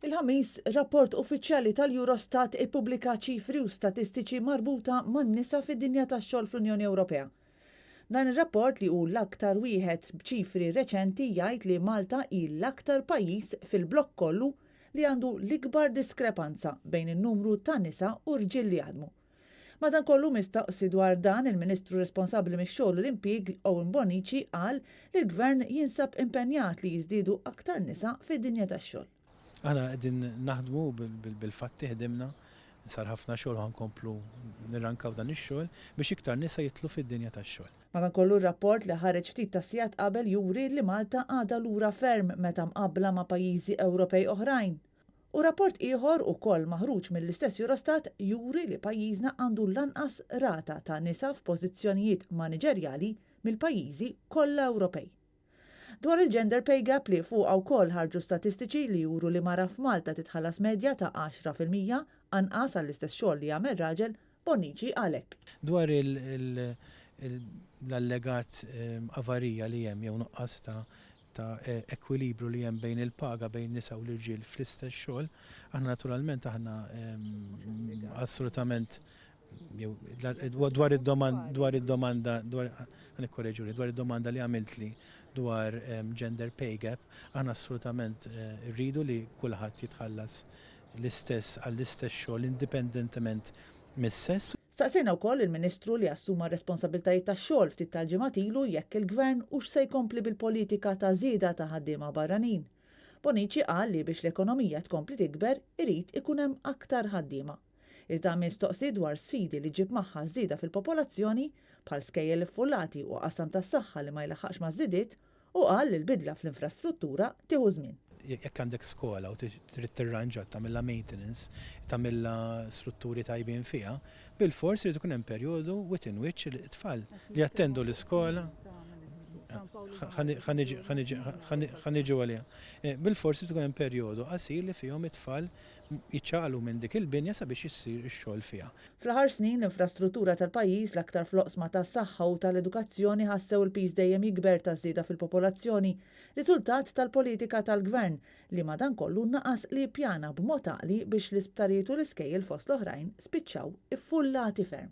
Il-Ħamis, rapport uffiċjali tal-Eurostat ippubblika ċifri u statistiċi marbuta man-nisa fid-dinja tax-xogħol fl-Unjoni Ewropea. Dan ir-rapport, li hu l-aktar wieħed b'ċifri reċenti, jgħid li Malta hi l-aktar pajjiż fil-blokk kollu li għandu l-ikbar diskrepanza bejn in-numru ta' nisa u rġiel li jaħdmu. Madankollu, mistoqsi dwar dan, il-Ministru responsabbli mix-Xogħol u l-Impjieg, Owen Bonnici, qal li l-Gvern jinsab impenjat li jiżdiedu aktar nisa fid-dinja tax-xogħol. Aħna qegħdin naħdmu bil-fatti, ħdimna, sar ħafna xogħol u ħa nkomplu nirrankaw dan ix-xogħol biex iktar nisa jidħlu fid-dinja tax-xogħol. Madankollu r-rapport li ħareġ ftit tas-sigħat qabel juri li Malta għadha lura ferm meta mqabbla ma' pajjiżi Ewropej oħrajn. U rapport ieħor, ukoll maħruġ mill-istess Eurostat, juri li pajjiżna għandu l-anqas rata ta' nisa f'pożizzjonijiet maniġerjali mill-pajjiżi kollha Ewropej. Dwar il-gender pay gap li fuqha wkoll ħarġu statistiċi li juru li mara f'Malta titħallas medja ta' 10% anqas għall-istess xogħol li jagħmel raġel, Bonnici qal hekk. Dwar l-allegat avarija li hemm jew nuqqas ta' ta' ekwilibru li hemm bejn il-paga bejn nisa u l-irġiel fl-istess xogħol, aħna naturalment aħna assolutament jew dwar id-domanda dwar id-domanda dwar ħa dwar id-domanda li għamiltli dwar gender pay gap, aħna assolutament rridu li kulħadd jitħallas l-istess għall-istess xogħol indipendentement mis-sess. Staqsejna wkoll il-Ministru, li assuma r-responsabbiltajiet tax-xogħol ftit tal-ġimgħat ilu, jekk il-Gvern hux se jkompli bil-politika ta' żieda ta' ħaddiema barranin. Bonnici qal li biex l-ekonomija tkompli tikber irid ikun hemm aktar ħaddiema. Iżda mistoqsi dwar sfidi li ġib magħha żieda fil-popolazzjoni, bħal skejjel iffullati u qasam tas-saħħa li ma jlaħħaqx ma' żidiet, u qal li l-bidla fl-infrastruttura tieħu żmien. Jekk għandek skola u trid tirranġa, tagħmilha maintenance, tagħmilha strutturi tajbin fiha, bil-fors irid ikun hemm perjodu within which it-tfal li jattendu l-iskola, ħa niġu għaliha. Bil-fors irid ikun hemm perjodu qasir li fihom it-tfal jiċċaqalqu minn dik il-binja sabiex issir ix-xogħol fiha. Fl-aħħar snin l-infrastruttura tal-pajjiż, l-aktar fl-oqsma tas-saħħa u tal-edukazzjoni, ħassew il-piż dejjem jikber taż-żieda fil-popolazzjoni, riżultat tal-politika tal-Gvern li madankollu naqas li jippjana b'mod għaqli biex l-isptarijiet u l-iskejjel fost l-oħrajn spiċċaw iffullati ferm.